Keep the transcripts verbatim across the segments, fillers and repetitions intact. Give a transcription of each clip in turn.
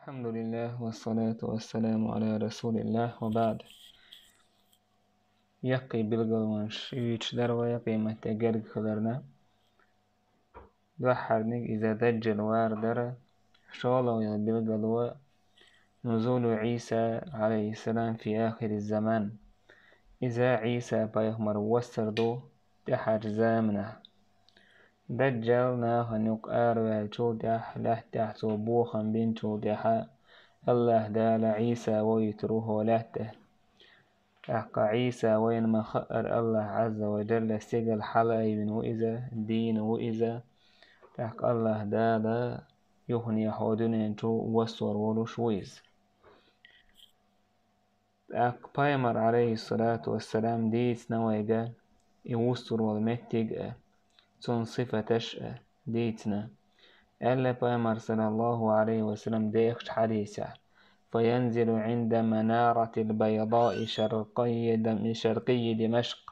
الحمد لله والصلاة والسلام على رسول الله وبعد. Яккхий билгалонаш юьйцуш дара вай къематде герга хиларна. Дуьххьарниг иза Даджал вар дара, шолгӀа йола билгало نزول عيسى عليه السلام في آخر الزمان. Иза Ӏийса пайхамар воссар ду тӀаьхьарчу заманахь. Даджал нахана юкъа араваьллачул тӀаьхьа, лаьттахь цо бохам бинчул тӀаьхьа, АллахӀ Дала Ӏийса вохуьйтур ву хӀокху лаьтта. ТӀаккха Ӏийса вайна ма-хаъара, АллахӀ Ӏазза ва Джалла стигала хьалаайвина ву иза, дийна ву иза. ТӀаккха АллахӀ Дала юханехьа хӀокху дуьнен чу воссор волуш ву иза. ТӀаккха пайхамар, Ӏалайхиссалату вассалам, дийцина вайга и вуссур волу меттиг а, цунна сифаташ а дийцина. Аьлла пайхамар, саллаллаху Ӏалайхи ва саллам, дехачу хьадисехь: فينزل عند منارة البيضاء شرقي دم-، شرقي دمشق.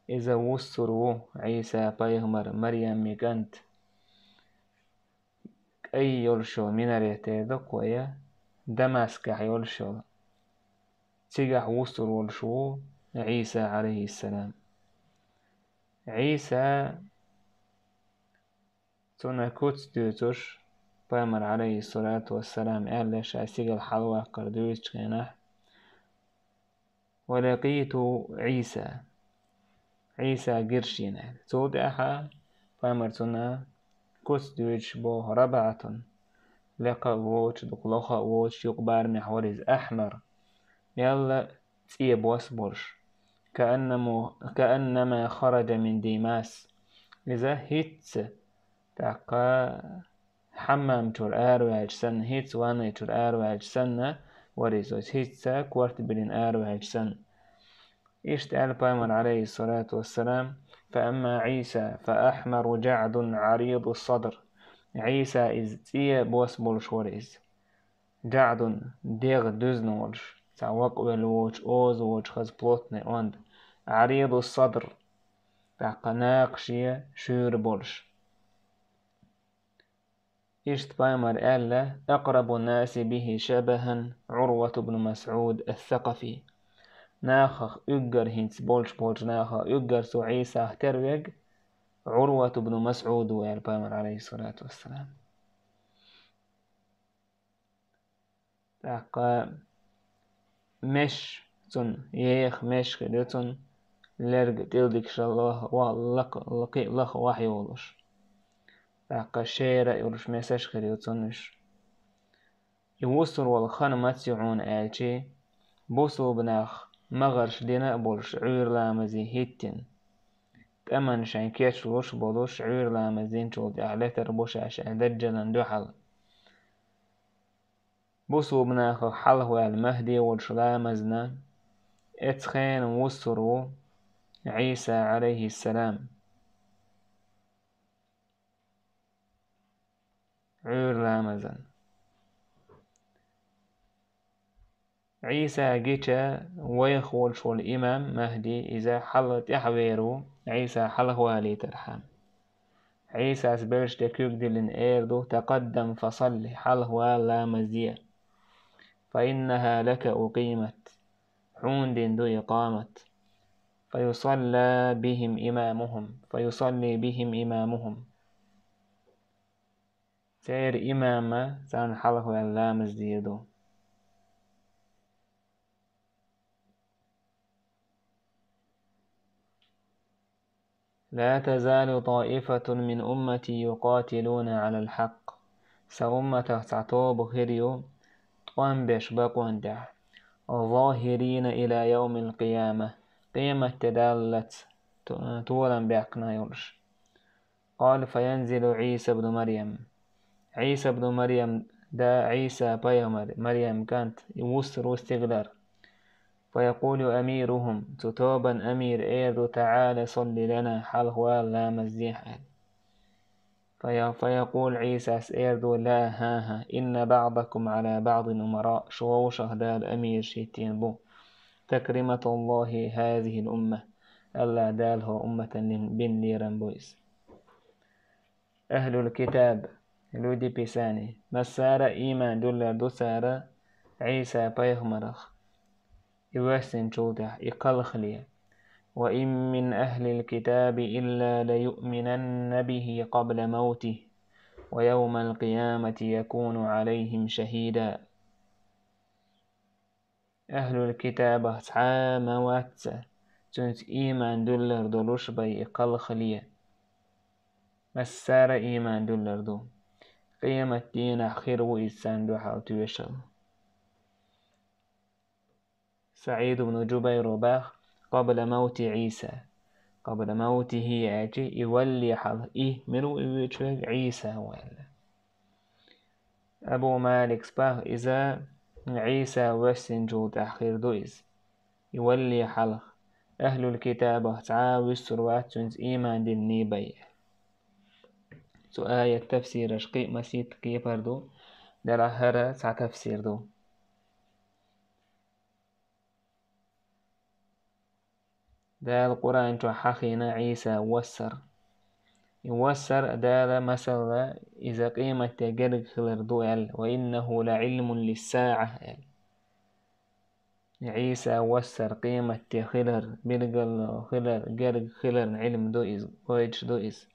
Иза вуссур ву Ӏийса пайхамар, Марьямин кӀант. КӀай йолуш йолу минарет эр ду кхо я, Дамаскехь йолуш йолу. Цигахь вуссур волуш ву Ӏийса, Ӏалайхиссалам. Ӏийса, цунна куц дуьйцуш, пайхамар, Ӏалайхиссалату вассалам, аьлла, ша стигала хьалаваккхар дуьйцучу хенахь: ولقيت عيسى. Ӏийса гира шена. Цул тӀаьхьа пайхамар цунна куц дуьйцуш боху: ربعة. Лекха а воцуш, дукха лоха а воцуш, юкъа барамехь вара иза, أحمر. Мелла цӀе бос болуш. كأنما، كأنما خرج من ديماس. Иза хӀинцца, тӀаккха хьаммам чуьра араваьлча санна, хӀинцца ванна чуьра араваьлча санна, вара иза, хӀинцца корта биллина араваьлча санна. Иштта аьлла пайхамар, Ӏалайхиссалату вассалам: فأما عيسى فأحمر جعد عريض الصدر. Ӏийса иза цӀе бос болуш вара иза. ЖаӀдун, дегӀ дуьзна волуш, цхьа вакъавелла воцуш, оза воцуш, хаза плотный онда. عريض الصدر. ТӀаккха накха шен шуьйра болуш. Иштта пайхамар аьлла: أقرب الناس به شبها عروة بن مسعود الثقفي. Нахах уггар, хӀинца болуш болчу нахах уггар цу Ӏийсах тера верг Ӏурват ибн МасӀуд ву, аьлла пайхамар, Ӏалайхиссалату вассалам. ТӀаккха меш цунна, еха меш хир ю цунна, лерга тӀилдигаш лаха, ва-, лаха, лакхе-, лаха вахь йолуш. ТӀаккха шера а йолуш месаш хир ю цунна уьш. И вуссур волу хан маца ю хьуна аьлчи, бусулба нах магӀарш дина а болуш, Ӏуьйра ламазе хӀиттина. ТӀаман шайн кечлуш а болуш, Ӏуьйра ламаз динчул тӀаьхьа летар бу шаьш аьлла, Даджалан дуьхьал. Бусулба нахах хьалхаваьлла Махьди волуш ламазна, эцу хенан вуссур ву Ӏийса, Ӏалайхиссалам, Ӏуьйра ламазан. Ӏийса гича вайх волуш волу имам Махьди, иза хьала тӀаьхьавер ву, Ӏийса хьалхавалийтархьама. Ӏийсас белш тӀе куьг диллина эр ду: تقدم فصل, хьалхавала, ламаз де. فإنها لك أقيمت, хьуна дина ду и къамат. فيصلى بهم إمامهم، فيصلي بهم إمامهم. Церан имама царна хьалхаваьлла ламаз дийр ду. لا تزال طائفة من أمتي يقاتلون على الحق. Сан умматах цхьа тоба хир ю, тӀом беш бакъонна тӀехь. ظاهرين إلى يوم القيامة. Къематде даллалц ту-, толам баьккхина йолуш. قال: فينزل عيسى ابن مريم. Ӏийса ибн Марьям, да, Ӏийса пайхамар, Марьям кӀант, и вуссур ву стигалара. فيقول أميرهم, цу тобан амира эр ду: تعال صل لنا, хьалхавала, ламаз дехьа, аьлла. فيقول Ӏийсас эр ду: لا, хӀан-хӀа, إن بعضكم على بعض أمراء, шу вовшах Дала амираш хӀиттийна бу. تكرمة الله هذه الأمة, АллахӀ Дала хӀокху умматан бина лерам бу иза. أهل الكتاب, люди Писания. Массара а ийман дуьллур ду цара Ӏийса пайхамарах, и воьссинчул тӀаьхьа, и кхалхале. وإن من أهل الكتاب إلا ليؤمنن به قبل موته ويوم القيامة يكون عليهم شهيدا. Ахьлул китабах цхьа а ма вац, цуьнца ийман дуьллур долуш бен и кхалхале. Массара а ийман дуьллур ду. Къематдийнахь хир ву иза царна дуьхьал тоьшалла. СаӀид ибн Джубайро боху: قبل موت عيسى. قبل موته аьлча, и валале хьалха, и мила ву и вуьйцуш верг? Ӏийса ву аьлла. Абу Маликс боху, иза Ӏийса воьссинчул тӀаьхьа хир ду иза. И валале хьалха, ахьлул китабах цхьа а вуьсур вац цуьнца ийман диллина бен. Цу аят тафсираш кхин а масийтта кепара ду, делахь хӀара цхьа тафсир ду. Дала Къуръан чохь хьахийна Ӏийса воссар. И воссар а Дала, масала, иза къематде герга хилар ду аьлла, وإنه لعلم للساعة аьлла. Ӏийса воссар къематде хилар, билгало хилар, герга хиларна Ӏилма ду иза, гойтуш ду иза.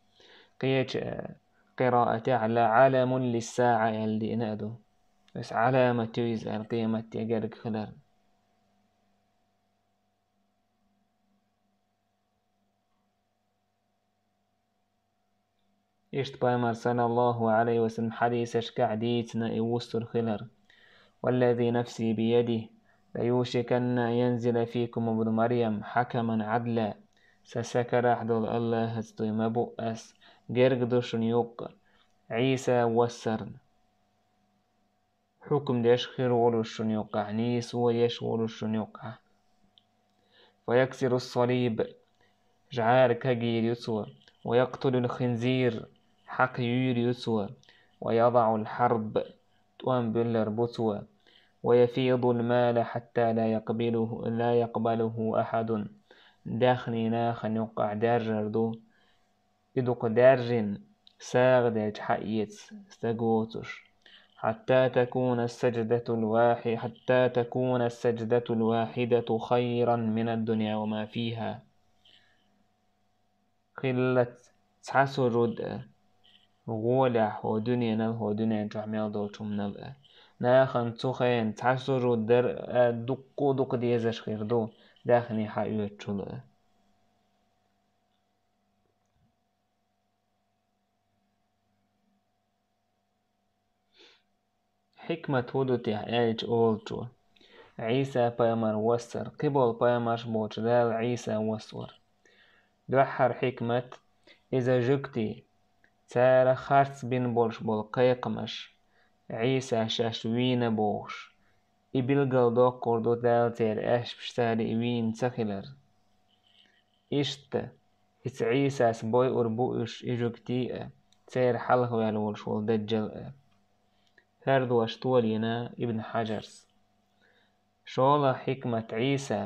Кхечу, э, къираатехь لعلم للساعة аьлла деана а ду. Иза Ӏаламат ю иза аьлла къематде герга хиларна. Иштта пайхамар, саллаллаху Ӏалайхи ва саллам, хьадисашкахь дийцина и вуссур хилар: والذي نفسي بيده ليوشكن أن ينزل فيكم ابن مريم حكما عدلا. Сан са карахь долу АллахӀаца дуй ма бу ас, герга ду шуна юккъа Ӏийса воссарна. Хьукам деш хир волуш шуна юккъахь, нийсо еш волуш шуна юккъахь. فيكسر الصليب, жӀара кагийр ю цо, ويقتل الخنزير, хьакха юьйр ю цо, ويضع الحرب, тӀом буьллур бу цо, ويفيض المال حتى لا يقبله، لا يقبله أحد, даьхни нахана юккъахь даьржар ду. И дукха даьржина, сагӀа делча хьаэца стаг воцуш. حتى تكون السجدة الواحدة، حتى تكون السجدة الواحدة خيرا من الدنيا وما فيها. Хилла цхьа сужуд а, гӀолехь хӀокху дуьненал, хӀокху дуьнен чохь мел долчу хӀуманал а. Нахана цу хенахь цхьа сужуд дар а дуккха а дукха дезаш хир ду, даьхни хьаоьцучул а. Хьикмат хӀун ду техь аьлча олучо? Ӏийса пайхамар воссар, кхиболу пайхамарш боцуш Дала Ӏийса воссор. Дуьххьара хьикмат, иза жуьгтий, цара харц бина болуш болу кхайкхамаш, Ӏийса шаьш вийна бохуш, и билгалдоккхур ду Дала церан аьшпаш цара и вийна ца хилар. Иштта, иза Ӏийсас бойур бу уьш и жуьгтий а, церан хьалха ваьлла волуш волу Даджал а. ХӀара дош толийна Ибн Хьаджарс. ШолгӀа хьикмат Ӏийса,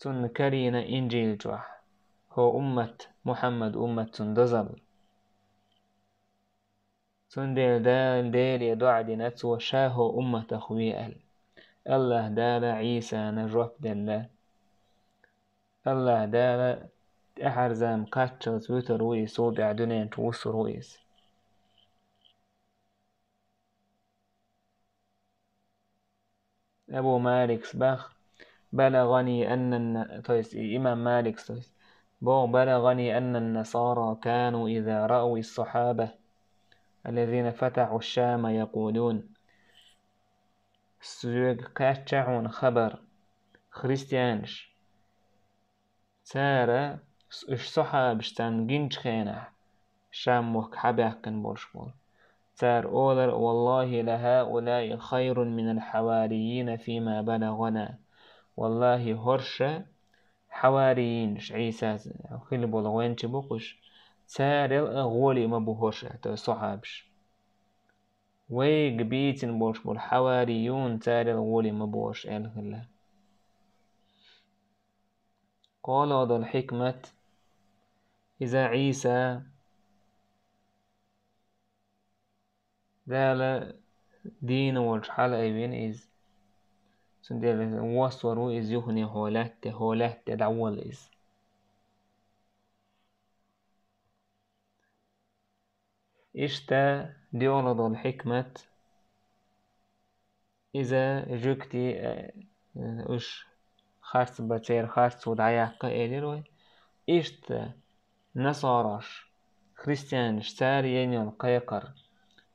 цунна карийна Инжил чохь, хӀокху уммат, Мухьаммад уммат цунна дозалла. Цундела Дала Деле доӀа дина цо ша хӀокху умматах ве аьлла. АллахӀ Дала Ӏийсана жоп делла. АллахӀ Дала тӀаьхьарза-м кхаччалц вуьтур ву иза, цул тӀаьхьа дуьнен чу вуссур ву иза. Абу Маликс бах: بلغني أن الن-، то есть и имам Маликс, то есть, боху: بلغني أن النصارى كانوا إذا رأوا الصحابة الذين فتحوا الشام يقولون. Соьга кхаьчча хьуна хабар, христианаш, цара, уьш сахьабаш царна гинчу хенахь, Шам мохк хьабаьккхина болуш болу. Цара олар: والله لهؤلاء خير من الحواريين فيما بلغنا. ВаллахӀи, хӀорш хьаварийинаш, Ӏийсас хилла болу гӀоьнчий бу-кх уьш, царел а гӀоле ма бу хӀорш, то есть сахьабаш. Вайга бийцина болуш болу хьаварийюн царел гӀоле ма бу хӀорш аьлла хилла. КхоалгӀа долу хьикмат, иза Ӏийса Дала дийна волчу хьала айвина иза. Цундела воссор ву иза юхане хьо лаьтта, хьо лаьтта дӀаволла иза. Иштта доьалгӀа долу хьикмат, иза жуьгти, э, уьш харц бан, церан харц ву дӀаяккха элира вай. Иштта насараш, христианаш, цара йина йолу кхайкхар,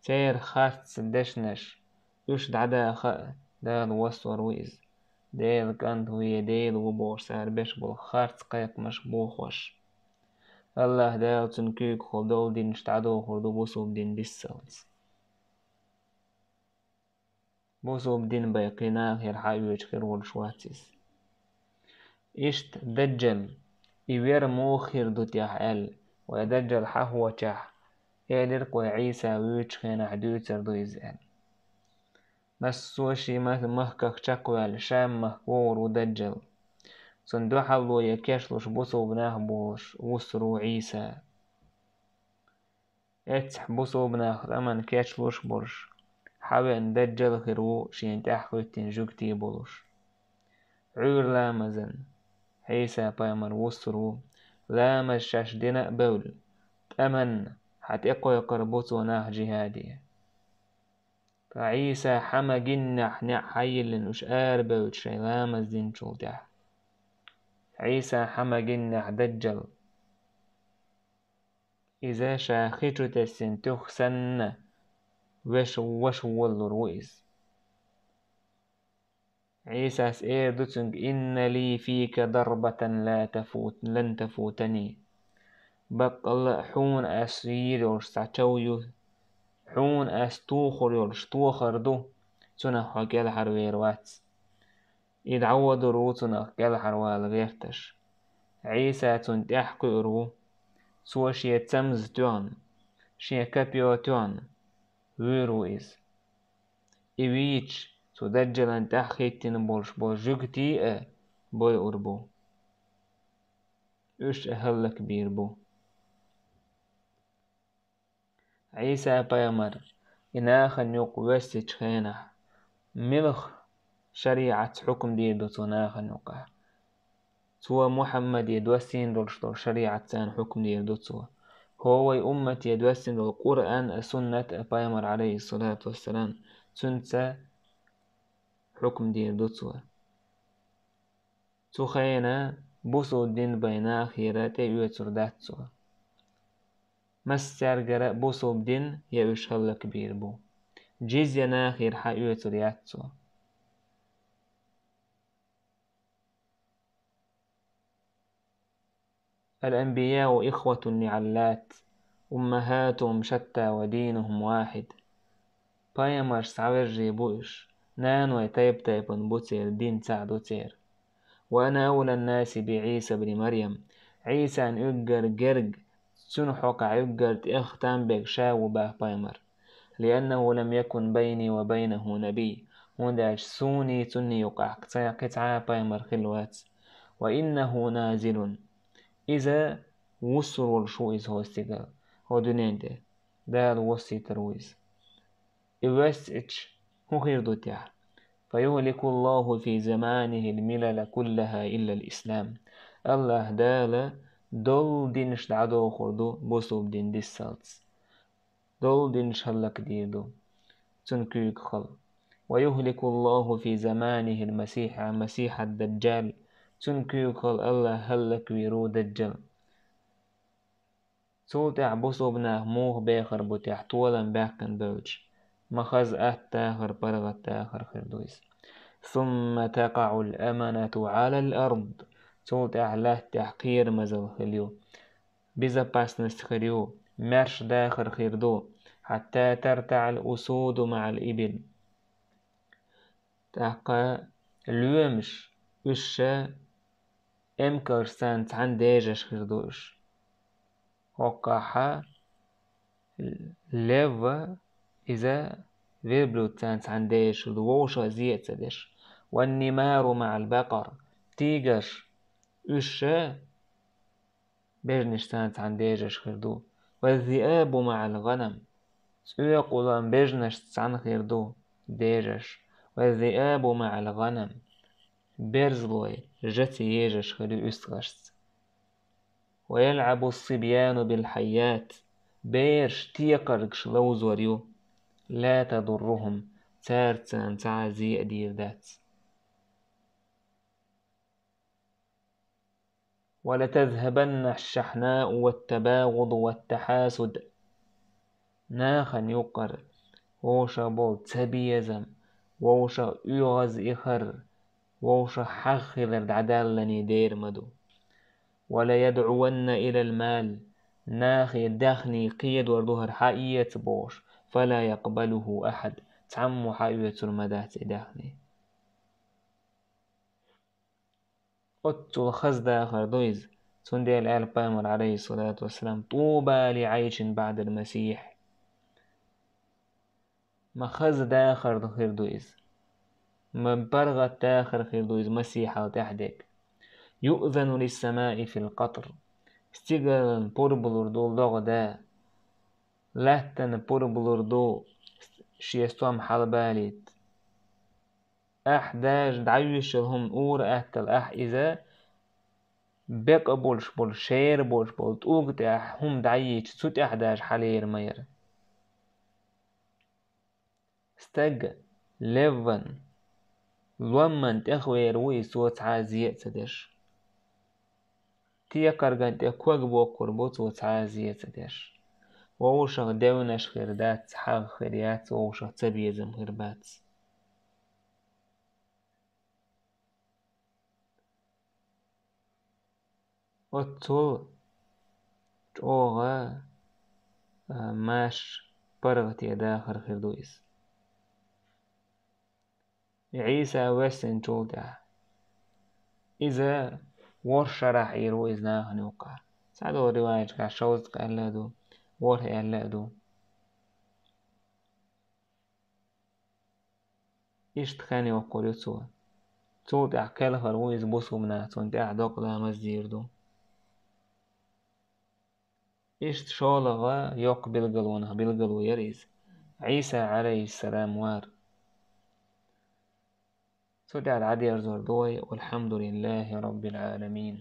церан харц дешнаш, уьш дӀадаха а, Дала воссор ву иза. Делан кӀант ву я Дела ву бохуш, цара беш болу харц кхайкхамаш бохош. АллахӀ Дала цуьнан куьйгахула долу динаш дӀадохур ду бусулба дин диссалц. Бусулба дин бен кхин нахера хьаоьцуш хир волуш вац иза. Иштта Даджал, и вер муха хир ду техьа аьлла, вай Даджал хьахочехь, элира-кх вай Ӏийса вуьйцучу хенахь дуьйцур ду иза аьлла. Массо а шен ма-, махках чекхваьлла, Шам-махка вогӀур ву Даджал. Цунна дуьхьал ло я кечлуш бусулба нах болуш вуссур ву Ӏийса. Эццахь бусулба нах тӀаман кечлуш болуш, хьавеана Даджал хир ву шена тӀаьхьахӀоьттина жуьгти болуш. Ӏуьйра ламазан Ӏийса-пайхамар вуссур ву, ламаз шаьш дина а бевлла, тӀаман хьан тӀекхойкхур бу цо нах жихӀаде. Ткъа Ӏийса хьан магиннехь неӀ хьайиллина уьш арабевлча шайн ламаз динчул тӀаьхьа. Ӏийса хьан магиннехь Даджал. Иза ша хи чу тесна туьха санна, веш, ваша воллур ву иза. Ӏийсас эр ду цуьнга: «Инна ли фика дарбатан ла тафут-, лан тафутани». Баккъалла а хьуна ас йийр йолуш цхьа чов ю, хьуна ас тухур йолуш тохар ду, цунах хьо кӀелхьарвер вац. И дӀаводур ву цунах кӀелхьарвала гӀерташ. Ӏийса цунна тӀаьхьа кхуьур ву. Цо шен цамза тоьхна, шен капё тоьхна, вуьйр ву иза. И вийча, цу Даджалан тӀаьхьа хӀиттина болуш болу жуьгтий а бойур бу. Уьш а хӀаллакбийр бу. Ӏийса-пайхамар и нахана юкъа воьссичу хенахь, милха шариӀатца хьукам дийр ду цо нахана юкъахь? Цо Мухьаммаде доссийна долуш долу шариӀатца хьукам дийр ду цо. ХӀо вай уммате доссийна долу Къуръан а, суннат а, пайхамар, Ӏалайхиссалату вассалам, цуьнца хьукам дийр ду цо. Цу хенахь бусулба дин бен нахера тӀеоьцур дац цо. Массаьргара а бусулба дин я уьш хӀаллакбийр бу. Джизья нахера хьаоьцур яц цо. «Ал-анбияу ихватун лиӀаллат, уммахатухум шатта ва динухум вахид». Пайхамарш схьавержий бу уьш, наной тайп-тайпана бу церан, дин цхьаъ ду церан. «Ва ана авлан наси би Ӏийса бни Марьям». Ӏийсан уггар герга, цуьнан хьокъехь уггар тӀех там берг ша ву баха пайхамар. «Лианнаху лам якун байни ва байнаху набий». ХӀунда аьлча суний цунний юкъахь кхин цхьа а пайхамар хилла вац. «Ва иннаху назилун». Иза вуссур волуш ву иза хӀо стигала, хӀо дуьнен тӀе. Дала воссийтар ву иза. И воьссича, хӀун хир ду техьа? «Фаюхликуллаху фи заманихил милала куллаха иллал ислам». АллахӀ Дала долу динаш дӀадохур ду бусулба дин диссалц. Долу динаш хӀаллакдийр ду цуьнан куьйгахула. «Ва юхликуллаху фи заманихил масиха, масиха ад-даджал». Цуьнан куьйгахула АллахӀ хӀаллаквийр ву Даджал. Цул тӀаьхьа бусулба нах муха бехар бу техьа, толам баьккхина бевлча? Ма хаза атта дахар, паргӀат дахар хир ду иза. «Сумма такаӀул аманату Ӏалал ард». Цул тӀаьхьа лаьттахь кхерамазалла хир ю. Безопасность хир ю, маьрша дахар хир ду, «хьатта тартаӀал усуду маӀал ибил». ТӀаккха лоьмаш, уьш ша эмкалшца цхьаьна дежаш хир ду уьш. ХӀокхахьа лев а, иза верблюдца цхьаьна дежаш хир ду, вовшах зе а ца деш. «Ваннимару маӀал бакъар». Тигаш, уьш ша бежнашца цхьаьна дежаш хир ду. «Ваззиабу маӀал гӀанам». ЦӀоькъулам бежанашца цхьаьна хир ду дежаш. والذئاب مع الغنم. Берзалой жаца ежаш хир ю уьстагӀашца. ويلعب الصبيان بالحيات. Бераш текхаргаш ловзор ю. لا تضرهم. Царца цхьа а зе а дийр дац. ولتذهبن الشحناء والتباغض والتحاسد. Нахана юккъара вовшах болу цабезам, вовшах оьгӀаз ихар, вовшах хьагӀ хилар дӀадаллалц дер ма ду. وليدعون إلى المال. Нахе даьхни кхедор ду хӀара, хьаэца бохуш. فلا يقبله أحد. Цхьаммо хьаоьцур ма дац и даьхни. Оццул хаза дахар ду иза. Цундела аьлла пайхамара, عليه الصلاة والسلام: طوبى لعيش بعد المسيح. Ма хаза дахар хир ду иза. Ма паргӀат дахар хир ду иза масихьал тӀаьхьа дерг. يؤذن للسماء في القطر. Стигалан пурба лур ду логӀа да. Лаьттан пурба лур ду шен стом хьалабалийта. Ахь даже дӀайуьйшал хӀума ура аьттал, ахь иза бекъа болуш болу, шера болуш болу тӀулга тӀехь хӀума дӀайийча, цу тӀехь даже хьалера ма яра. Стаг левван, ломман тӀехвер ву иза, цо цхьа а зе а ца деш. Текхарган тӀе ког боккхур бу, цо цхьа а зе а ца деш. Вовшах девнаш хир дац, хьагӀ хир яц, вовшах цабезам хир бац. Оццул чӀогӀа, а, маша паргӀате дахар хир ду иза. Ӏийса вессинчул тӀаьхьа. Иза ворхӀ шарахь Ӏийр ву иза нахана юккъехь. Цхьадолу риваяташкахь шовзткъа аьлла а ду, ворхӀ аьлла а ду. Иштта хан йоккхур ю цо. Цул тӀаьхьа кхелхар ву иза бусулба нах, цунна тӀехь докъа ламаз дийр ду. Иштта шолгӀа йоккха билгалонах билгало яра иза, Ӏийса, Ӏалайхиссалам, вар. Цу тӀехь дӀадерзор ду вай: والحمد لله رب العالمين.